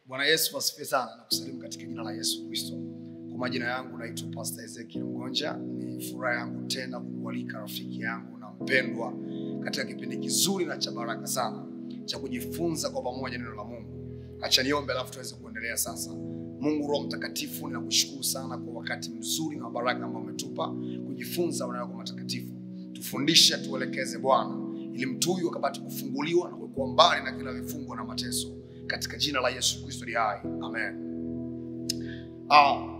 Bwana Yesu asifiwe sana na kusalimu katika jina la Yesu Kristo. Kwa majina yangu naitwa Pastor Ezekiel Mgonja. Ni furaha yangu tena kukualika rafiki yangu na mpendwa katika kipindi kizuri na cha baraka sana cha kujifunza kwa pamoja neno la Mungu. Acha niombe alafu tuweze kuendelea sasa. Mungu Roho Mtakatifu, ninakushukuru sana kwa wakati mzuri na baraka ambao umetupa kujifunza maneno yako matakatifu. Tufundishe, tuelekeze Bwana, ili mtu huyu akapate kufunguliwa na kuwa mbali na kila vifungo na mateso, katika jina la Yesu Kristo aliye hai. Amen.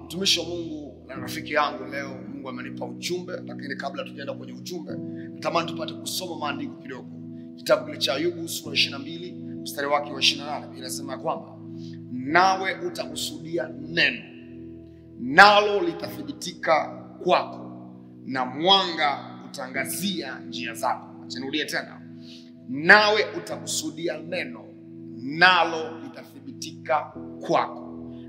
Mtumishi wa Mungu na rafiki yangu, leo Mungu amenipa ujumbe, lakini kabla tujaenda kwenye ujumbe, natamani tupate kusoma maandiko kidogo. Kitabu kile cha Ayubu sura 22 mstari wake wa 28 inasema kwamba nawe utakusudia neno, nalo litathibitika kwako, na mwanga utaangazia njia zako. Acha nirudie tena. Nawe utakusudia neno, nalo litathibitika kwako.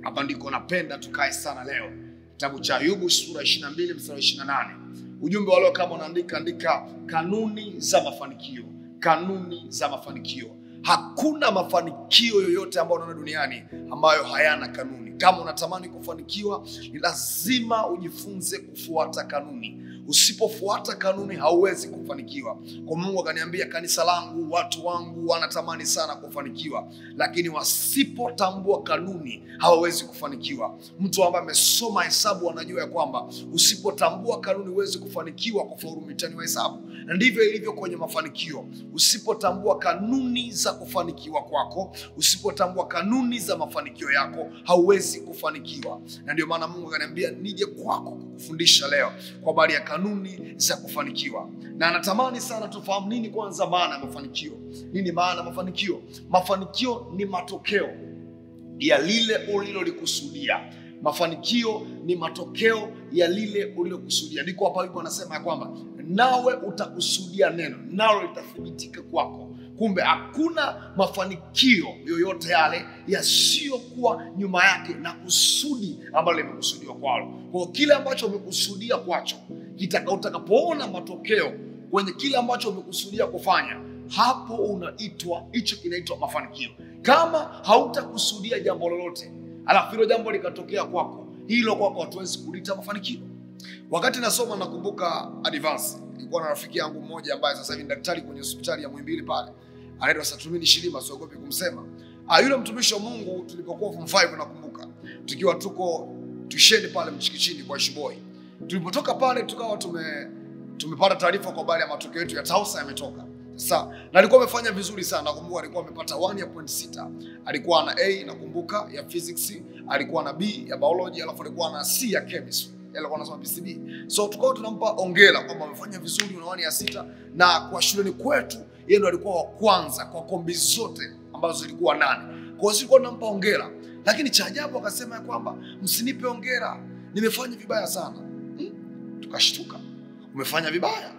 Hapa ndiko napenda tukae sana leo. Kitabu cha Ayubu sura 22 mstari 28. Ujumbe wa leo, kama unaandika, andika kanuni za mafanikio. Kanuni za mafanikio. Hakuna mafanikio yoyote ambayo unaona duniani ambayo hayana kanuni. Kama unatamani kufanikiwa, ni lazima ujifunze kufuata kanuni. Usipofuata kanuni hauwezi kufanikiwa. Kwa Mungu akaniambia, kanisa langu, watu wangu wanatamani sana kufanikiwa, lakini wasipotambua kanuni hawawezi kufanikiwa. Mtu ambaye amesoma hesabu anajua ya kwamba usipotambua kanuni huwezi kufanikiwa kufaulu mtihani wa hesabu. Na ndivyo ilivyo kwenye mafanikio. Usipotambua kanuni za kufanikiwa kwako, usipotambua kanuni za mafanikio yako, hauwezi kufanikiwa. Na ndio maana Mungu akaniambia nije kwako kukufundisha leo kwa habari ya kanuni za kufanikiwa. Na natamani sana tufahamu nini kwanza maana ya mafanikio. Nini maana mafanikio? Mafanikio ni matokeo ya lile ulilolikusudia. Mafanikio ni matokeo ya lile ulilokusudia. Ndiko hapa yupo anasema ya kwamba nawe utakusudia neno, nalo litathibitika kwako. Kumbe hakuna mafanikio yoyote yale yasiyokuwa nyuma yake na kusudi ambalo limekusudiwa kwalo. Kwa kile ambacho umekusudia kwacho, utakapoona matokeo kwenye kile ambacho umekusudia kufanya, hapo unaitwa, hicho kinaitwa mafanikio. Kama hautakusudia jambo lolote, alafu hilo jambo likatokea kwako, hilo kwako hatuwezi kulita mafanikio. Wakati nasoma nakumbuka advance, nilikuwa na rafiki yangu mmoja ambaye sasa hivi ni daktari kwenye hospitali ya Muhimbili pale. Anaitwa Satumini Shilima, siogopi kumsema. Yule mtumishi wa Mungu tulipokuwa form 5 nakumbuka, tukiwa tuko tusheni pale Mchikichini kwa Shiboi. Tulipotoka pale tukawa tumepata taarifa kwa habari ya matokeo yetu ya Tausa yametoka. Sasa na alikuwa amefanya vizuri sana, nakumbuka alikuwa amepata 1.6. Alikuwa na A nakumbuka ya physics, alikuwa na B ya biology, alafu alikuwa na C ya chemistry. Alikuwa anasoma PCB. So tukawa tunampa hongera kwamba amefanya vizuri na 1.6, na kwa shuleni kwetu yeye ndo alikuwa wa kwanza kwa kombi zote ambazo zilikuwa 8. Kwa hiyo tulikuwa tunampa hongera. Lakini cha ajabu akasema kwamba msinipe hongera, nimefanya vibaya sana. Tukashtuka. Umefanya vibaya?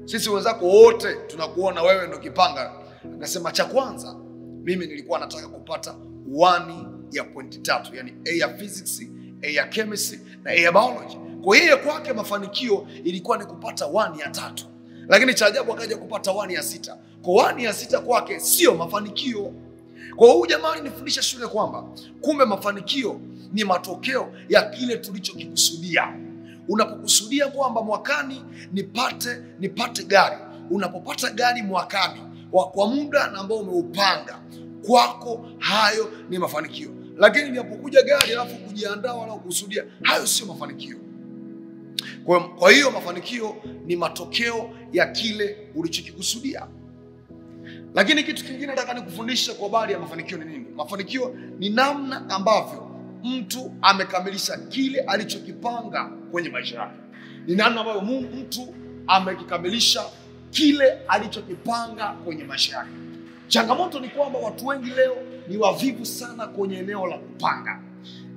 Sisi wenzako wote tunakuona wewe ndo kipanga. Akasema cha kwanza mimi nilikuwa nataka kupata 1.3, yani A ya physics, A ya chemistry na A ya biology. Kwa hiyo kwake mafanikio ilikuwa ni kupata 1.3. Lakini cha ajabu akaja kupata 1.6. Kwa 1.6 kwake sio mafanikio. Kwa hiyo jamaa alinifundisha shule kwamba kumbe mafanikio ni matokeo ya kile tulichokikusudia. Unapokusudia kwamba mwakani nipate gari, unapopata gari mwakani kwa muda ambao umeupanga, kwako hayo ni mafanikio. Lakini inapokuja gari alafu kujiandaa wala kukusudia, hayo sio mafanikio. Kwa hiyo mafanikio ni matokeo ya kile ulichokikusudia. Lakini kitu kingine nataka nikufundishe kwa habari ya mafanikio ni nini? Mafanikio ni namna ambavyo mtu amekamilisha kile alichokipanga kwenye maisha yake. Ni namna ambavyo mtu amekikamilisha kile alichokipanga kwenye maisha yake. Changamoto ni kwamba watu wengi leo ni wavivu sana kwenye eneo la kupanga.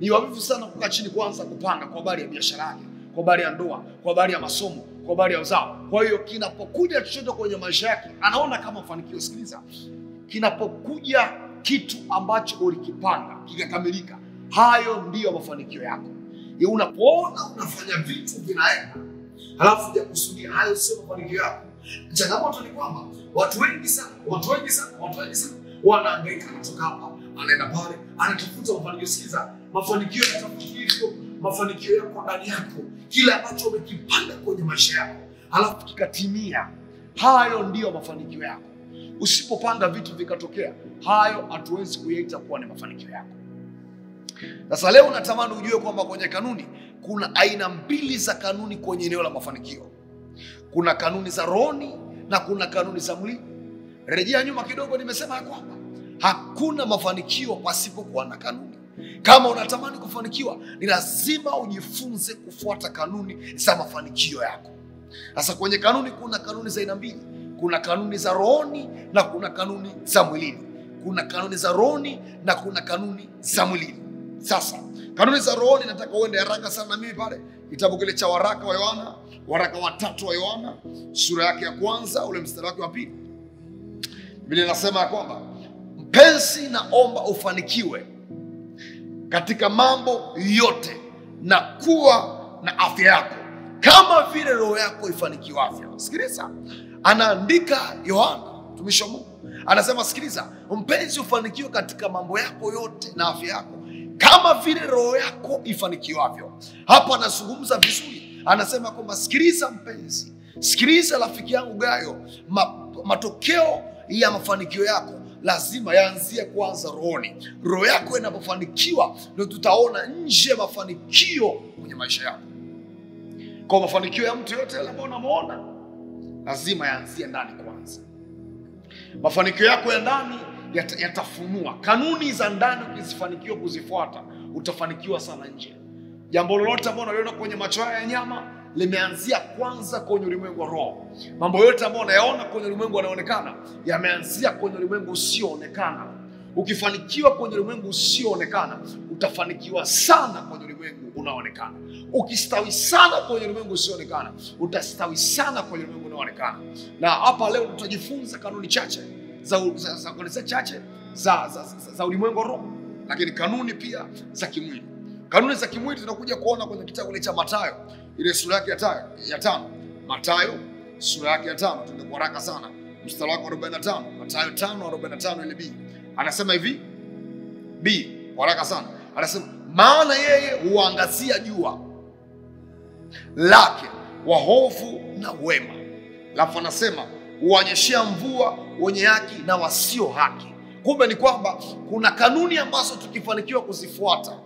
Ni wavivu sana kukaa chini kwanza kupanga kwa habari ya biashara yake, kwa habari ya ndoa, kwa habari ya masomo, kwa habari ya uzao. Kwa hiyo kinapokuja chochote kwenye maisha yake anaona kama mafanikio. Sikiliza, kinapokuja kitu ambacho ulikipanga kikakamilika, hayo ndiyo mafanikio yako. Unapoona unafanya vitu vinaenda halafu hujakusudia, hayo sio mafanikio yako. Changamoto ni kwamba watu wengi sana wanahangaika, anatoka hapa anaenda pale, anatafuta mafanikio. Sikiza, mafanikio yanatafuta hivyo, mafanikio yako ndani yako, kila ambacho umekipanda kwenye maisha yako halafu kikatimia, hayo ndiyo mafanikio yako. Usipopanga vitu vikatokea, hayo hatuwezi kuyaita kuwa ni mafanikio yako. Sasa leo natamani ujue kwamba kwenye kanuni kuna aina mbili za kanuni kwenye eneo la mafanikio. Kuna kanuni za rohoni na kuna kanuni za mwili. Rejea nyuma kidogo, nimesema kwamba hakuna mafanikio pasipokuwa na kanuni. Kama unatamani kufanikiwa, ni lazima ujifunze kufuata kanuni za mafanikio yako. Sasa kwenye kanuni kuna kanuni za aina mbili. Kuna kanuni za rohoni na kuna kanuni za mwilini. Kuna kanuni za rohoni na kuna kanuni za mwilini. Sasa kanuni za rohoni nataka uende haraka sana na mimi pale kitabu kile cha waraka wa Yohana, waraka wa 3 wa Yohana, sura yake ya kwanza ule mstari wake wa 2. Biblia inasema kwamba mpenzi, naomba ufanikiwe katika mambo yote na kuwa na afya yako kama vile roho yako ifanikiwavyo. Sikiliza, anaandika Yohana mtumishi wa Mungu, anasema sikiliza, mpenzi, ufanikiwe katika mambo yako yote na afya yako kama vile roho yako ifanikiwavyo. Hapa anazungumza vizuri, anasema kwamba sikiliza mpenzi, sikiliza rafiki yangu Gayo, matokeo ya mafanikio yako lazima yaanzie kwanza rohoni. Roho yako inapofanikiwa ndio tutaona nje mafanikio kwenye maisha yako. Kwa mafanikio ya mtu yote ambaye unamuona lazima yaanzie ndani kwanza. Mafanikio yako ya ndani yatafunua. Kanuni za ndani ukizifanikiwa kuzifuata, utafanikiwa sana nje. Jambo lolote ambalo unaliona kwenye macho ya nyama limeanzia kwanza kwenye ulimwengu wa roho. Mambo yote ambayo unayaona kwenye ulimwengu yanaonekana yameanzia kwenye ulimwengu usioonekana. Ukifanikiwa kwenye ulimwengu usioonekana, utafanikiwa sana kwenye ulimwengu unaoonekana. Ukistawi sana kwenye ulimwengu usioonekana, utastawi sana kwenye ulimwengu unaoonekana. Na hapa leo tutajifunza kanuni chache za ulimwengu wa roho, lakini kanuni pia za kimwili. Kanuni za kimwili tunakuja kuona kwenye kitabu cha Mathayo, ile sura yake ya 5. Mathayo sura yake ya 5, tuende kwa haraka sana. Mstari wake 45, Mathayo 5:45 ile B. Anasema hivi, B, kwa haraka sana. Anasema maana yeye huangazia jua lake wahofu na wema. Alafu anasema huonyeshea mvua wenye haki na wasio haki. Kumbe ni kwamba kuna kanuni ambazo tukifanikiwa kuzifuata,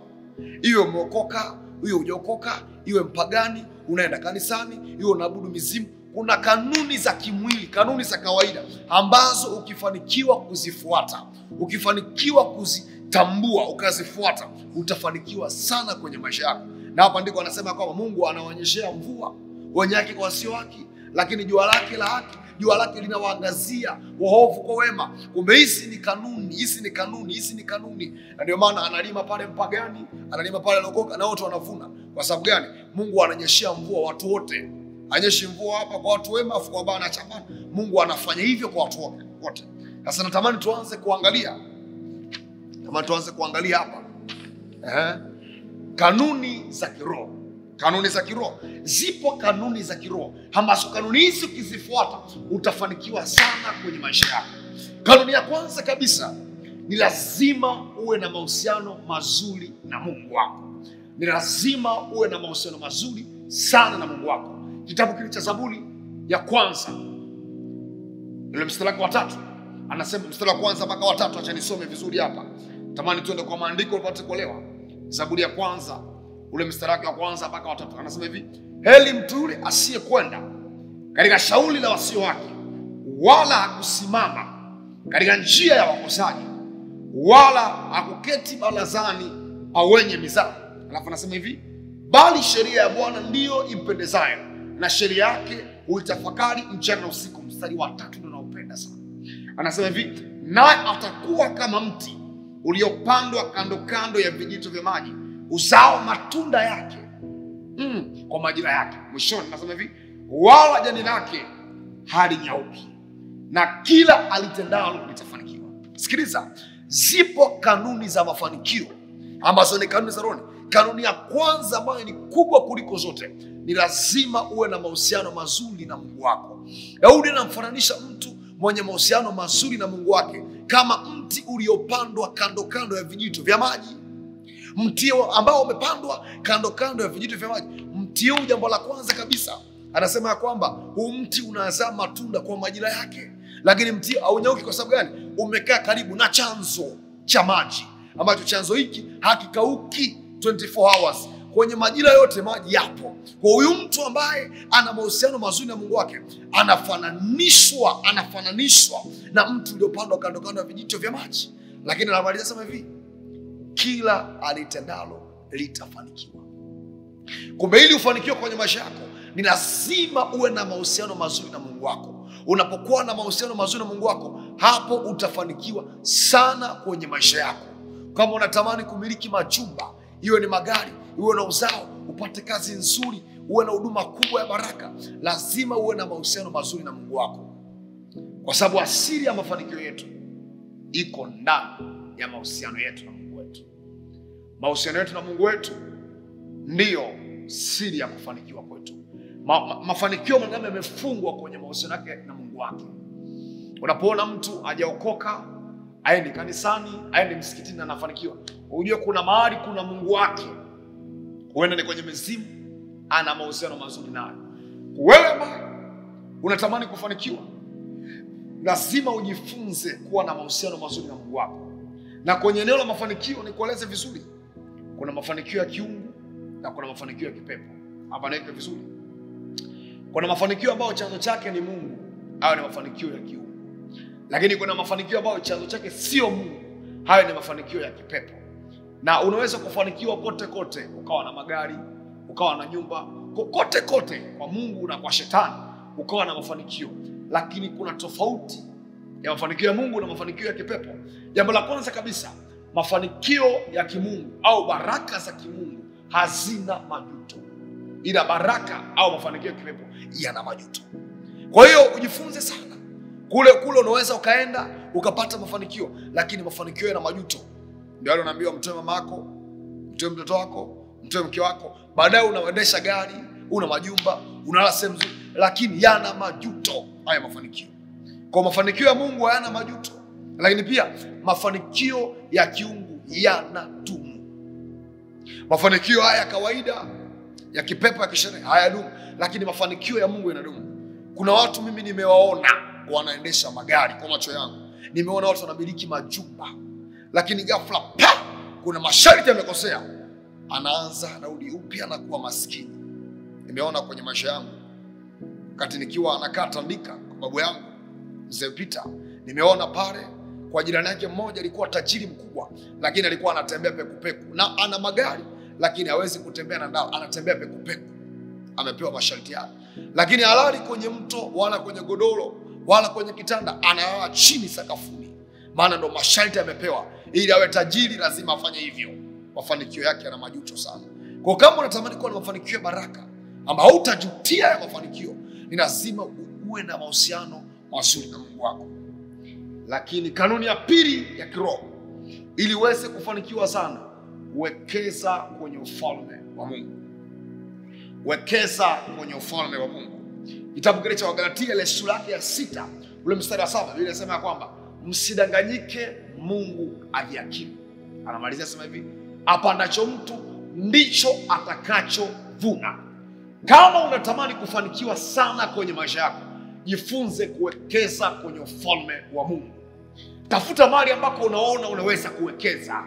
iwe umeokoka, iwe hujaokoka, iwe mpagani, unaenda kanisani, iwe unaabudu mizimu, kuna kanuni za kimwili, kanuni za kawaida ambazo ukifanikiwa kuzifuata, ukifanikiwa kuzitambua, ukazifuata, utafanikiwa sana kwenye maisha yako. Na hapa ndiko anasema kwamba Mungu anaonyeshea mvua wenye haki kwa wasio haki, lakini jua lake la haki, jua lake linawaangazia waovu kwa wema. Kumbe hizi ni kanuni, hizi ni kanuni, hizi ni kanuni. Na ndio maana analima pale mpagani, analima pale lokoka, na wote wanavuna. Kwa sababu gani? Mungu ananyeshea mvua watu wote. Anyeshi mvua hapa kwa watu wema, afu kwa bana chapana. Mungu anafanya hivyo kwa watu wote. Sasa natamani tuanze kuangalia. Natamani tuanze kuangalia hapa. Kanuni za kiroho. Kanuni za kiroho. Zipo kanuni za kiroho ambazo kanuni hizi ukizifuata utafanikiwa sana kwenye maisha yako. Kanuni ya kwanza kabisa ni lazima uwe na mahusiano mazuri na Mungu wako. Ni lazima uwe na mahusiano mazuri sana na Mungu wako. Kitabu kile cha Zaburi ya kwanza ile mstari wa 3, anasema mstari wa kwanza mpaka wa 3. Acha nisome vizuri hapa. Tamani tuende kwa maandiko upate kuelewa. Zaburi ya kwanza ule mstari wake wa kwanza mpaka wa 3, anasema hivi: heri mtu yule asiyekwenda katika shauri la wasio haki, wala hakusimama katika njia ya wakosaji, wala hakuketi barazani pa wenye mizaha. Alafu anasema hivi: bali sheria ya Bwana ndiyo impendezayo, na sheria yake huitafakari mchana na usiku. Mstari wa 3 ndio naupenda sana. Anasema hivi: naye atakuwa kama mti uliopandwa kando kando ya vijito vya maji, uzao matunda yake kwa majira yake. Mwishoni anasema hivi: wala jani lake halinyauki, na kila alitendalo litafanikiwa. Sikiliza, zipo kanuni za mafanikio ambazo ni kanuni za roho. Kanuni ya kwanza ambayo ni kubwa kuliko zote, ni lazima uwe na mahusiano mazuri na Mungu wako. Daudi anamfananisha mtu mwenye mahusiano mazuri na Mungu wake kama mti mti uliopandwa kando kando ya vijito vya maji. Mti ambao umepandwa kando kando ya vijito vya maji. Mti huu, jambo la kwanza kabisa, anasema ya kwamba huu mti unazaa matunda kwa majira yake. Lakini mti haunyauki kwa sababu gani? Umekaa karibu na chanzo cha maji, ambacho chanzo hiki hakikauki 24 hours. Kwenye majira yote maji yapo. Kwa huyu mtu ambaye ana mahusiano mazuri na Mungu wake, anafananishwa na mtu uliopandwa kando kando ya vijito vya maji. Lakini anamalizia sema hivi, kila alitendalo litafanikiwa. Kumbe ili ufanikiwe kwenye maisha yako, ni lazima uwe na mahusiano mazuri na Mungu wako. Unapokuwa na mahusiano mazuri na Mungu wako, hapo utafanikiwa sana kwenye maisha yako. Kama unatamani kumiliki majumba, iwe ni magari, uwe na uzao, upate kazi nzuri, uwe na huduma kubwa ya baraka, lazima uwe na mahusiano mazuri na Mungu wako. Kwa sababu asili ya mafanikio yetu iko ndani ya mahusiano yetu na Mungu wetu. Mahusiano yetu na Mungu wetu ndiyo siri ya kufanikiwa kwetu. Mafanikio mwanadamu yamefungwa kwenye mahusiano yake na Mungu wake. Unapoona mtu hajaokoka, aende kanisani, aende msikitini na anafanikiwa, ujue kuna mahali kuna Mungu wake. Huenda ni kwenye mizimu, ana mahusiano mazuri nayo. Wewe ambaye unatamani kufanikiwa, lazima ujifunze kuwa na mahusiano mazuri na Mungu wako. Na kwenye eneo la mafanikio nikueleze vizuri, kuna mafanikio ya kiungu na kuna mafanikio ya kipepo. Hapa niweke vizuri. Kuna mafanikio ambayo chanzo chake ni Mungu, hayo ni mafanikio ya kiungu. Lakini kuna mafanikio ambayo chanzo chake sio Mungu, hayo ni mafanikio ya kipepo. Na unaweza kufanikiwa kote kote, ukawa na magari, ukawa na nyumba, kote kote kwa Mungu na kwa shetani, ukawa na mafanikio. Lakini kuna tofauti ya mafanikio ya Mungu na mafanikio ya kipepo. Jambo la kwanza kabisa, mafanikio ya kimungu au baraka za kimungu hazina majuto. Ila baraka au mafanikio ya kipepo yana majuto. Kwa hiyo ujifunze sana. Kule kule unaweza ukaenda ukapata mafanikio, lakini mafanikio yana majuto. Ndio wale unaambiwa mtoe mamako, mtoe mtoto wako, mtoe mke wako. Baadaye unaendesha gari, una majumba, unalala sehemu nzuri, lakini yana majuto haya mafanikio. Kwa mafanikio ya Mungu hayana majuto, lakini pia mafanikio ya kiungu yanadumu. Mafanikio haya ya kawaida, ya kipepo, ya kisherehe hayadumu, lakini mafanikio ya Mungu yanadumu. Kuna watu mimi nimewaona wanaendesha magari kwa macho yangu. Nimeona watu wanamiliki majumba, lakini ghafla pa kuna masharti yamekosea, anaanza anarudi upya na kuwa maskini. Nimeona kwenye maisha yangu wakati nikiwa anakaa Tandika kwa babu yangu Mzee Peter, nimeona pale kwa jirani yake mmoja alikuwa tajiri mkubwa, lakini alikuwa anatembea pekupeku na ana magari, lakini hawezi kutembea na ndao, anatembea pekupeku. Amepewa masharti yake, lakini halali kwenye mto wala kwenye godoro wala kwenye kitanda, analala chini sakafuni, maana ndo masharti amepewa. Ili awe tajiri lazima afanye hivyo. Mafanikio yake yana majuto sana. Kwa kama unatamani kuwa na mafanikio ya baraka ambao hutajutia ya mafanikio, ni lazima uwe na mahusiano mazuri na Mungu wako. Lakini kanuni ya pili ya kiroho, ili uweze kufanikiwa sana, wekeza kwenye ufalme wa Mungu. Wekeza kwenye ufalme wa Mungu. Kitabu kile cha Wagalatia ile sura yake ya 6 ule mstari wa 7, Biblia inasema kwamba msidanganyike, Mungu hajihakimu. Anamalizia sema hivi, apandacho mtu ndicho atakachovuna. Kama unatamani kufanikiwa sana kwenye maisha yako, jifunze kuwekeza kwenye ufalme wa Mungu. Tafuta mahali ambako unaona unaweza kuwekeza.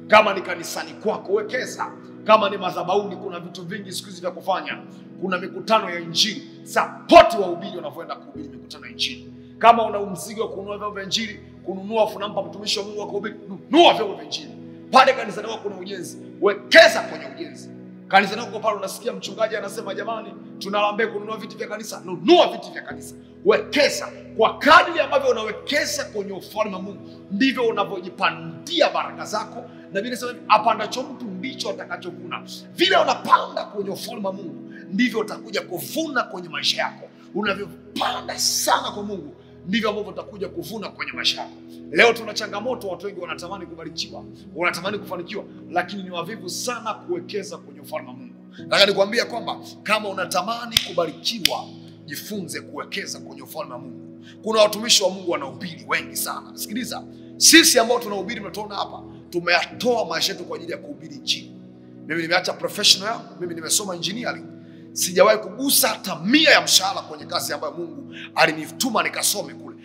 Kama ni kanisani kwako, wekeza. Kama ni madhabahuni, kuna vitu vingi siku hizi vya kufanya. Kuna mikutano ya injili, support wahubiri wanavyoenda kuhubiri mikutano ya injili. Kama una mzigo wa kununua vyombo vya injili, kununua afu unampa mtumishi wa Mungu akuhubiri, nunua vyombo vya injili. Pale kanisani kwako kuna ujenzi, wekeza kwenye ujenzi. Kanisani kwako pale unasikia mchungaji anasema jamani, tunarambe kununua viti vya kanisa, nunua viti vya kanisa. Wekeza. Kwa kadri ambavyo unawekeza kwenye ufalme wa Mungu, ndivyo unavyojipandia baraka zako. Na Biblia inasema apandacho mtu ndicho atakachovuna. Vile unapanda kwenye ufalme wa Mungu, ndivyo utakuja kuvuna kwenye maisha yako. Unavyopanda sana kwa Mungu, ndivyo ambavyo utakuja kuvuna kwenye maisha yako. Leo tuna changamoto, watu wengi wanatamani kubarikiwa, wanatamani kufanikiwa, lakini ni wavivu sana kuwekeza kwenye ufalme wa Mungu. Nataka nikwambie kwamba kama unatamani kubarikiwa, jifunze kuwekeza kwenye ufalme wa Mungu. Kuna watumishi wa Mungu wanahubiri wengi sana. Sikiliza, Sisi ambao tunahubiri, mnatuona hapa, tumeyatoa maisha yetu kwa ajili ya kuhubiri Injili. Mimi nimeacha professional yangu, mimi nimesoma engineering. Sijawahi kugusa hata 100 ya mshahara kwenye kazi ambayo Mungu alinituma nikasome kule.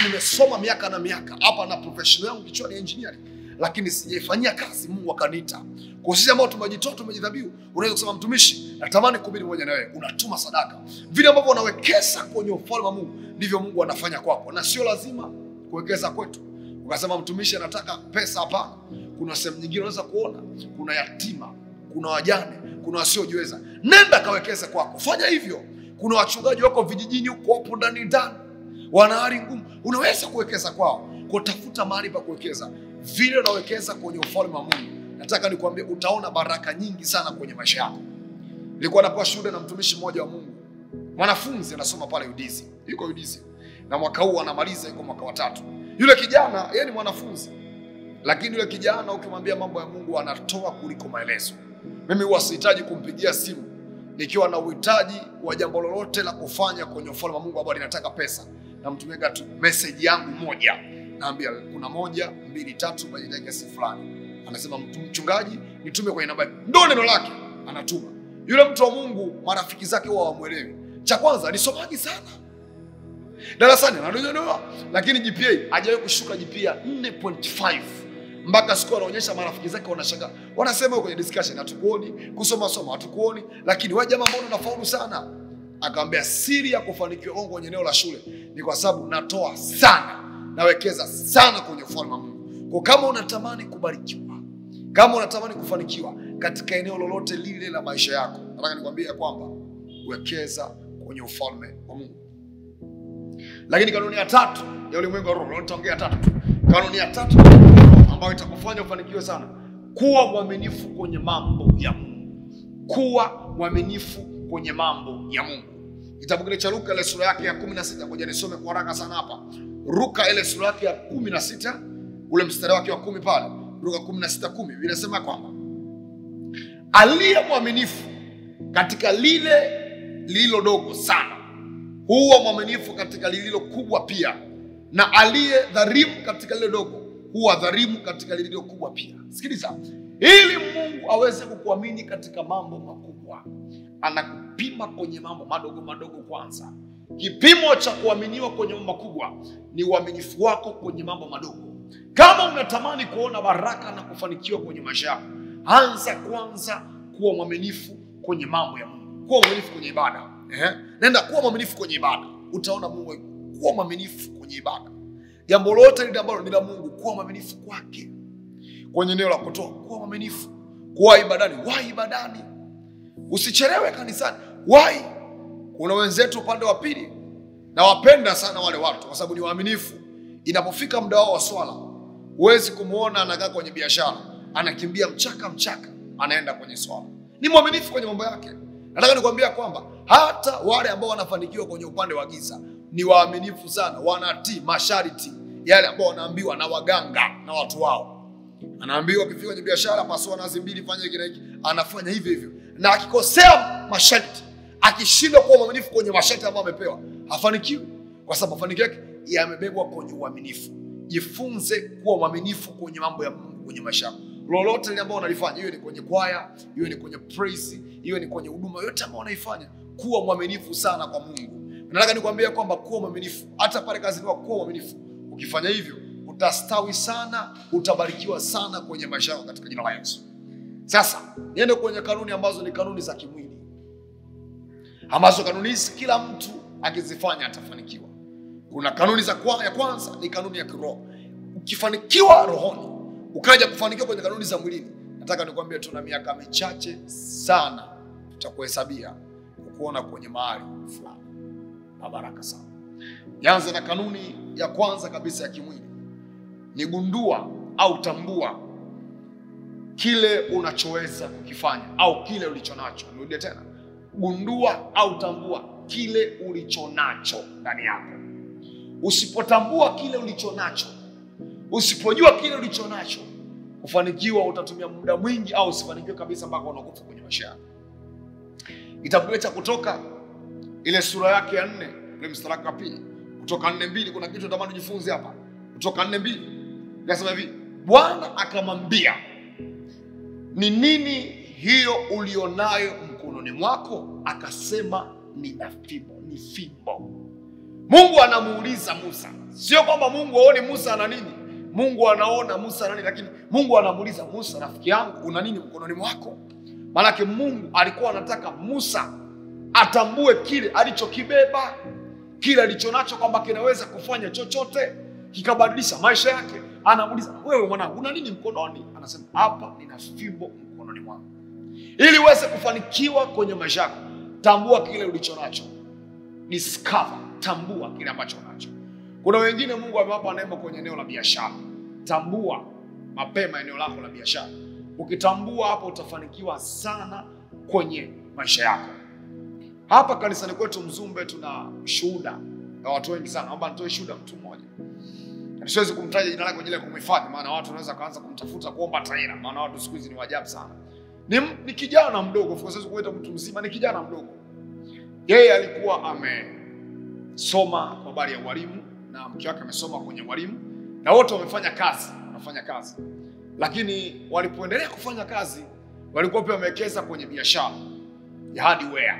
Nimesoma miaka na miaka hapa na professional yangu kichwani engineering, lakini sijaifanyia kazi, Mungu akaniita. Kwa sisi ambao tumejitoa, tumejidhabihu, unaweza kusema mtumishi, natamani kuhubiri pamoja na wewe. Unatuma sadaka. Vile ambavyo unawekeza kwenye ufalme wa Mungu, ndivyo Mungu anafanya kwako. Na sio lazima kuwekeza kwetu. Ukasema mtumishi anataka pesa, hapana. Kuna sehemu nyingine unaweza kuona kuna yatima, kuna wajane, kuna wasiojiweza. Nenda kawekeze kwako. Fanya hivyo. Kuna wachungaji wako vijijini huko, wapo ndani ndani, wana hali ngumu. Unaweza kuwekeza kwao. Kwa tafuta mahali pa kuwekeza. Vile unawekeza kwenye ufalme wa Mungu, nataka nikwambie utaona baraka nyingi sana kwenye maisha yako. Nilikuwa napewa shuhuda na mtumishi mmoja wa Mungu. Mwanafunzi anasoma pale Udizi. Yuko Udizi. Na mwaka huu anamaliza, yuko mwaka wa 3. Yule kijana, yeye ni mwanafunzi. Lakini yule kijana ukimwambia mambo ya Mungu anatoa kuliko maelezo. Mimi huwa sihitaji kumpigia simu nikiwa na uhitaji wa jambo lolote la kufanya kwenye ufalme wa Mungu ambao linataka pesa. Namtumia tu message yangu moja. Naambia kuna 1 2 3 bajeti kiasi fulani. Anasema mchungaji nitume kwenye namba. Ndio neno lake anatuma. Yule mtu wa Mungu marafiki zake huwa hawamuelewi. Cha kwanza nisomaji sana. Darasani anadodoa, lakini GPA hajawahi kushuka GPA 4.5. Mpaka siku anaonyesha marafiki zake wanashangaa. Wanasema kwenye discussion hatukuoni, kusoma soma hatukuoni, lakini wewe jamaa mbona unafaulu sana? Akamwambia siri ya kufanikiwa kwangu kwenye eneo la shule ni kwa sababu natoa sana, nawekeza sana kwenye ufalme wa Mungu. Kwa kama unatamani kubarikiwa, kama unatamani kufanikiwa katika eneo lolote lile la maisha yako, nataka nikwambie kwamba wekeza kwenye ufalme wa Mungu. Lakini kanuni ya 3 ya ulimwengu wa roho, nitaongea 3 tu. Kanuni ya 3 ambayo itakufanya ufanikiwe sana, kuwa mwaminifu kwenye mambo ya Mungu. Kuwa mwaminifu kwenye mambo ya Mungu. Kitabu kile cha Luka ile sura yake ya 16, ngoja nisome kwa haraka sana hapa. Luka ile sura yake ya 16, ule mstari wake wa 10 pale. Luka 16:10 inasema kwamba aliye mwaminifu katika lile lililo dogo sana huwa mwaminifu katika lililo kubwa pia, na aliye dhalimu katika lile dogo huwa dhalimu katika lililo kubwa pia. Sikiliza, ili Mungu aweze kukuamini katika mambo makubwa, anakupima kwenye mambo madogo madogo kwanza. Kipimo cha kuaminiwa kwenye mambo makubwa ni uaminifu wako kwenye mambo madogo. Kama unatamani kuona baraka na kufanikiwa kwenye maisha yako, anza kwanza kuwa mwaminifu kwenye mambo ya Mungu. Kuwa mwaminifu kwenye ibada. Nenda kuwa mwaminifu kwenye ibada. Utaona Mungu. Kuwa mwaminifu kwenye ibada. Jambo lolote lile ambalo ni la Mungu, kuwa mwaminifu kwake. Kwenye eneo la kutoa, kuwa mwaminifu. Kuwa ibadani, wahi ibadani. Usichelewe kanisani, wahi. Kuna wenzetu upande wa pili, na wapenda sana wale watu kwa sababu ni waaminifu. Inapofika muda wao wa swala, huwezi kumuona anakaa kwenye biashara, anakimbia mchaka mchaka, anaenda kwenye swala. Ni mwaminifu kwenye mambo yake. Nataka nikwambia kwamba hata wale ambao wanafanikiwa kwenye upande wa giza ni waaminifu sana, wanatii masharti yale ambao wanaambiwa na waganga na watu wao. Anaambiwa ukifika kwenye biashara pasua nazi mbili, fanya hiki na hiki, anafanya hivyo hivyo. Na akikosea masharti, akishindwa kuwa mwaminifu kwenye masharti ambayo amepewa, hafanikiwi, kwa sababu mafanikio yake yamebebwa kwenye uaminifu. Jifunze kuwa mwaminifu kwenye mambo ya Mungu kwenye maisha yako. Lolote lile ambalo unalifanya, iwe ni kwenye kwaya, iwe ni kwenye praise, iwe ni kwenye huduma yote ambayo unaifanya, kuwa mwaminifu sana kwa Mungu. Nataka nikwambie kwamba kuwa mwaminifu hata pale kazini, kuwa mwaminifu. Ukifanya hivyo utastawi sana, utabarikiwa sana kwenye maisha yako katika jina la Yesu. Sasa niende kwenye kanuni ambazo ni kanuni za kimwili, ambazo kanuni hizi kila mtu akizifanya atafanikiwa. Kuna kanuni za ya kwanza ni kanuni ya kiroho. Ukifanikiwa rohoni, ukaja kufanikiwa kwenye kanuni za mwilini, nataka nikwambie tuna miaka michache sana tutakuhesabia kukuona kwenye mahali fulani. Baraka sana. Nianze na kanuni ya kwanza kabisa ya kimwili. Ni gundua au tambua kile unachoweza kukifanya au kile ulichonacho. Nirudie tena. Gundua au tambua kile ulichonacho ndani yako. Usipotambua kile ulichonacho, usipojua kile ulichonacho, kufanikiwa utatumia muda mwingi au usifanikiwe kabisa mpaka unakufa kwenye maisha yako. Kitabu cha Kutoka ile sura yake ya 4, ile mstari wa 2. Kutoka 4:2, kuna kitu natamani ujifunze hapa. Kutoka 4:2. Nasema hivi, Bwana akamwambia, ni nini hiyo ulionayo mkononi mwako? Akasema, nina fimbo. Ni fimbo. Mungu anamuuliza Musa. Sio kwamba Mungu haoni Musa ana nini. Mungu anaona Musa ana nini, lakini Mungu anamuuliza Musa, rafiki yangu, una nini mkononi mwako? Maanake Mungu alikuwa anataka Musa atambue kile alichokibeba, kile alichonacho, kwamba kinaweza kufanya chochote kikabadilisha maisha yake. Anamuuliza, wewe mwanangu, una nini mkononi? Anasema, hapa nina fimbo mkononi mwangu. Ili uweze kufanikiwa kwenye maisha yako, tambua kile ulichonacho. Discover, tambua kile ambacho unacho. Kuna wengine Mungu amewapa neema kwenye eneo la biashara. Tambua mapema eneo lako la biashara. Ukitambua hapo utafanikiwa sana kwenye maisha yako. Hapa kanisani kwetu Mzumbe tuna shuhuda na watu wengi sana. Naomba nitoe shuhuda mtu mmoja. Siwezi kumtaja jina lake kwa ajili ya kumhifadhi, maana watu wanaweza kuanza kumtafuta kuomba taira, maana watu siku hizi ni wajabu sana. Ni kijana mdogo, of course siwezi kuita mtu mzima, ni kijana mdogo. Yeye alikuwa amesoma kwa habari ya ualimu na mke wake amesoma kwenye ualimu, na wote wamefanya kazi, wanafanya kazi. Lakini walipoendelea kufanya kazi, walikuwa pia wamewekeza kwenye biashara ya hardware.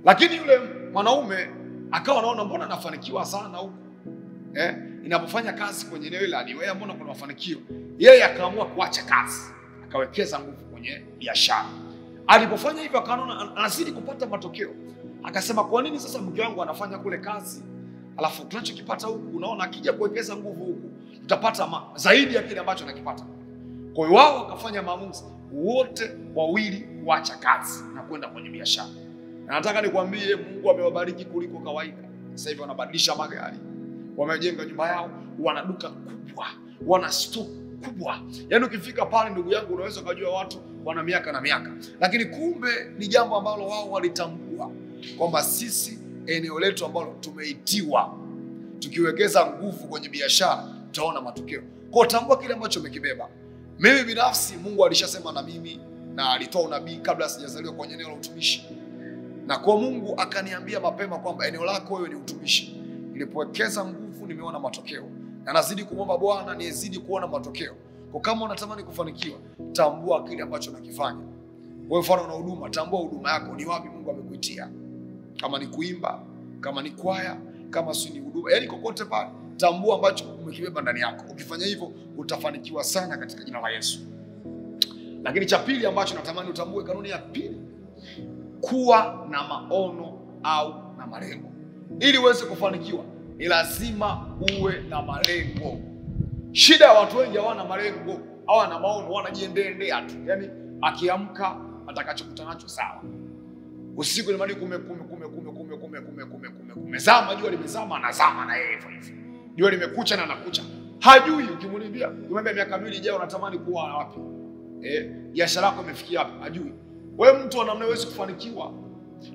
Lakini yule mwanaume akawa anaona mbona anafanikiwa sana huku. Inapofanya kazi kwenye eneo la hardware mbona kuna mafanikio. Yeye akaamua kuacha kazi, akawekeza nguvu kwenye biashara. Alipofanya hivyo akaona anazidi kupata matokeo. Akasema, kwa nini sasa mke wangu anafanya kule kazi, alafu tunachokipata huku, unaona akija kuwekeza nguvu huku tutapata zaidi ya kile ambacho anakipata. Kwa hiyo wao wakafanya maamuzi wote wawili kuacha kazi na kwenda kwenye biashara. Na nataka nikwambie Mungu amewabariki kuliko kawaida. Sasa hivi wanabadilisha magari, wamejenga nyumba yao, wana duka kubwa, wana store kubwa. Yaani ukifika pale ndugu yangu unaweza kujua watu wana miaka na miaka. Lakini kumbe ni jambo ambalo wao walitambua kwamba sisi eneo letu ambalo tumeitiwa, tukiwekeza nguvu kwenye biashara tutaona matokeo. Kwa tambua kile ambacho umekibeba. Mimi binafsi Mungu alishasema na mimi na alitoa unabii kabla sijazaliwa kwenye eneo la utumishi. Na kwa Mungu akaniambia mapema kwamba eneo lako wewe ni utumishi. Nilipowekeza nguvu nimeona matokeo. Na nazidi kumwomba Bwana nizidi kuona matokeo. Kwa kama unatamani kufanikiwa, tambua kile ambacho unakifanya. Wewe mfano una huduma, tambua huduma yako ni wapi Mungu amekuitia. Kama ni kuimba, kama ni kwaya, kama si ni huduma, yaani kokote pale, tambua ambacho umekibeba ndani yako. Ukifanya hivyo utafanikiwa sana katika jina la Yesu. Lakini cha pili ambacho natamani utambue, kanuni ya pili, kuwa na maono au na malengo. Ili uweze kufanikiwa ni lazima uwe na malengo. Shida ya watu wengi hawana malengo, hawana maono, wanajiendelea tu. Yaani akiamka atakachokutana nacho sawa. Usiku ni mali kume kume kume kume kume kume kume kume kume kumezama, jua limezama anazama na yeye hivyo hivyo. Jua limekucha na anakucha. Hajui. Ukimuuliza, umemwambia miaka miwili ijayo unatamani kuwa wapi? Biashara yako imefikia wapi? Hajui. Wewe mtu wa namna huwezi kufanikiwa.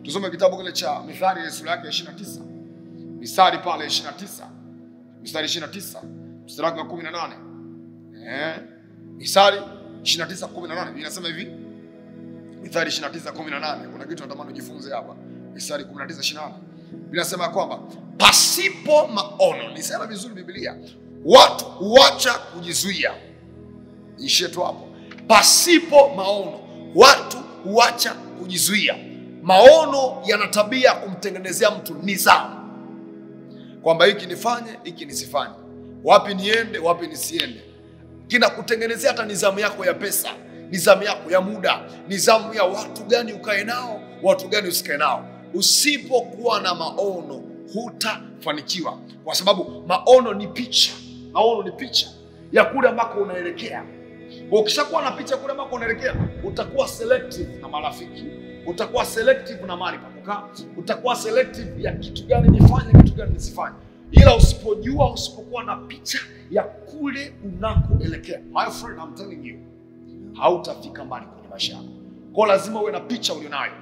Tusome kitabu kile cha Mithali sura yake 29. Mithali pale 29. Mithali 29 mstari wa 18. Mithali 29:18 inasema hivi. Mithali 29:18. Kuna kitu natamani ujifunze hapa. Mithali 19:28. Inasema kwamba pasipo maono, nisema vizuri Biblia, watu huacha kujizuia. Ishie tu hapo. Pasipo maono watu huacha kujizuia. Maono yana tabia kumtengenezea mtu nidhamu, kwamba hiki nifanye, hiki nisifanye, wapi niende, wapi nisiende. Kinakutengenezea hata nidhamu yako ya pesa, nidhamu yako ya muda, nidhamu ya watu gani ukae nao, watu gani usikae nao. Usipokuwa na maono hutafanikiwa, kwa sababu maono ni picha. Maono ni picha ya kule ambako unaelekea. Ukishakuwa na picha kule ambako unaelekea, utakuwa selective na marafiki, utakuwa selective na mahali pa kukaa, utakuwa selective ya kitu gani nifanye, kitu gani nisifanye. Ila usipojua, usipokuwa na picha ya kule unakoelekea, my friend, I'm telling you, hautafika mbali kwenye maisha yako. Kwa lazima uwe na picha ulionayo.